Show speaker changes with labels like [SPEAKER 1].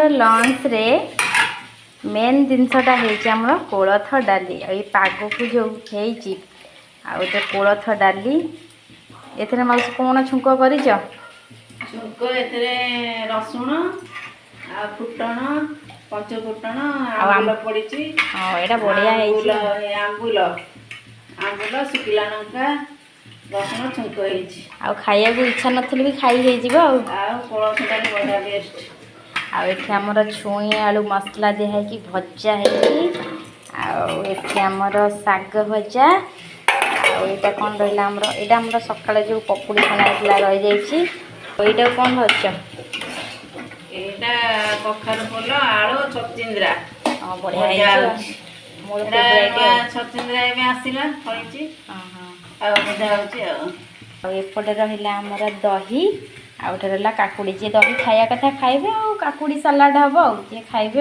[SPEAKER 1] ଆମର ଲଞ୍ଚରେ ମେନ୍ ଜିନିଷଟା ହେଇଛି ଆମର କୋଳଥ ଡାଲି। ଆଉ ଏଇ ପାଗକୁ ଯେଉଁ ହେଇଛି, ଆଉ ତ କୋଳଥ ଡାଲି। ଏଥିରେ ମାଉସୀ କ'ଣ ଛୁଙ୍କ କରିଛ?
[SPEAKER 2] ଛୁଙ୍କ ଏଥିରେ ରସୁଣ ଆଉ ଫୁଟଣ, ପଞ୍ଚ ଫୁଟଣ।
[SPEAKER 1] ଆଉ
[SPEAKER 2] ଆମ୍ବୁଲ ପଡ଼ିଛି।
[SPEAKER 1] ହଁ, ଏଇଟା ବଢ଼ିଆ ହେଇଛି।
[SPEAKER 2] ଆମ୍ବୁଲ, ଏ ଆମ୍ବୁଲ, ଆମ୍ବୁଲ, ଶୁଖିଲା ଲଙ୍କା, ରସୁଣ ଛୁଙ୍କ ହେଇଛି।
[SPEAKER 1] ଆଉ ଖାଇବାକୁ ଇଚ୍ଛା ନଥିଲେ ବି ଖାଇ ହେଇଯିବ ଆଉ।
[SPEAKER 2] ଆଉ କୋଳଥ ଡାଲି ବଢ଼ିଆ ବେଷ୍ଟ।
[SPEAKER 1] ଆଉ ଏଠି ଆମର ଛୁଇଁ ଆଳୁ ମସଲା ଦିଆ ହେଇକି ଭଜା ହେଇଛି। ଆଉ ଏଠି ଆମର ଶାଗ ଭଜା। ଆଉ ଏଇଟା କ'ଣ ରହିଲା ଆମର? ଏଇଟା ଆମର ସକାଳେ ଯେଉଁ ପକୁଡ଼ି ଛଣା ହେଇଥିଲା, ରହିଯାଇଛି। ଆଉ ଏଇଟା କ'ଣ ଭାଜୁଛ?
[SPEAKER 2] ଏଇଟା କଖାରୁ ଫୁଲ, ଆଳୁ, ଛଚିନ୍ଦ୍ରା
[SPEAKER 1] ହଁ, ବଢ଼ିଆ
[SPEAKER 2] ଭଜା
[SPEAKER 1] ହେଇଛି ଆଉ।
[SPEAKER 2] ହଉଛି।
[SPEAKER 1] ମୋର
[SPEAKER 2] ଏଇଟା
[SPEAKER 1] ଫେଭରାଇଟ୍
[SPEAKER 2] ନୂଆ
[SPEAKER 1] ଆଉ।
[SPEAKER 2] ଛଚିନ୍ଦ୍ରା ଏବେ ଆସିଲା, ଫଳିଛି।
[SPEAKER 1] ହଁ।
[SPEAKER 2] ଆଉ ଭଜା ହଉଛି ଆଉ।
[SPEAKER 1] ଆଉ ଏପଟେ ରହିଲା ଆମର ଦହି, ଆଉ ଏଠି ରହିଲା କାକୁଡ଼ି। ଯିଏ ଦହି ଖାଇବା କଥା ଖାଇବେ, ଆଉ କାକୁଡ଼ି ସାଲାଡ଼ ହେବ, ଆଉ ଯିଏ ଖାଇବେ।